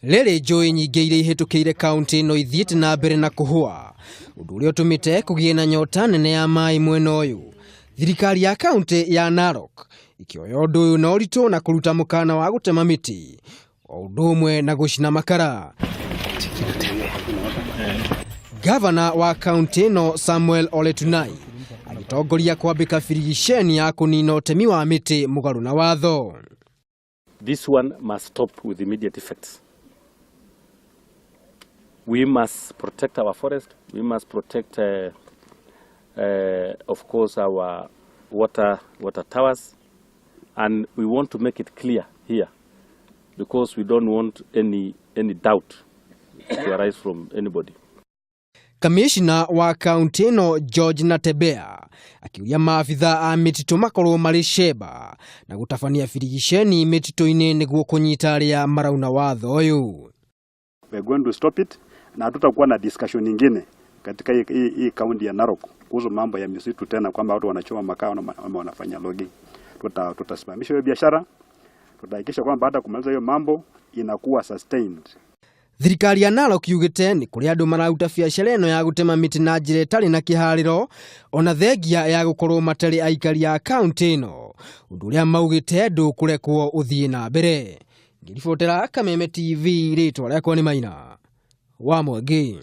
Rĩrĩ njũĩ nyingĩ iria ihĩtũkĩire kaũntĩ ĩno ithiĩte na mbere na kũhũa, ũndũ ũrĩa ũtũmĩte kũgĩe na nyota nene ya maĩ mwena ũyũ. Thirikari ya kaũntĩ ya Narok ĩkĩoya ũndũ ũyũ na ũritũ na kũruta mũkana wa gũtema mĩtĩ o ũndũ ũmwe na gũcina makara. Gavana wa kaũntĩ ĩno Samuel Ole Tunai agĩtongoria kwambĩka birigiceni ya kũnina ũtemi wa mĩtĩ mũgarũ na watho. This one must stop with immediate effects. We must protect our forest. We must protect, of course, our water towers. And we want to make it clear here because we don't want any doubt to arise from anybody. Kamishna wa kaunti ĩno George Natembea akiuria maabitha a mĩtitũ makorwo marĩ cemba na gũtabania birigiceni mĩtitũ-inĩ nĩguo kũnyita arĩa marauna watho ũyũ. We are going to stop it na hatutakuwa na discussion nyingine katika hii kaunti ya Narok kuhusu mambo ya misitu tena, kwamba watu wanachoma makaa ama wanafanya logging. Tutasimamisha hiyo biashara, tutahakikisha kwamba baada ya kumaliza hiyo mambo inakuwa sustained. Thirikari ya Narok yugĩte nĩ kũrĩ andũ mararuta biacara ĩno ya gũtema mĩtĩ na njĩra ĩtarĩ na kĩharĩro ona thengia ya gũkorwo matarĩ aikari a kaunti ĩno, ũndũ ũrĩa maugĩte ndũkũrekwo ũthiĩ na mbere. Ngĩribotera Kameme TV, rĩtwa rĩakwa nĩ Maina wa Mwangi.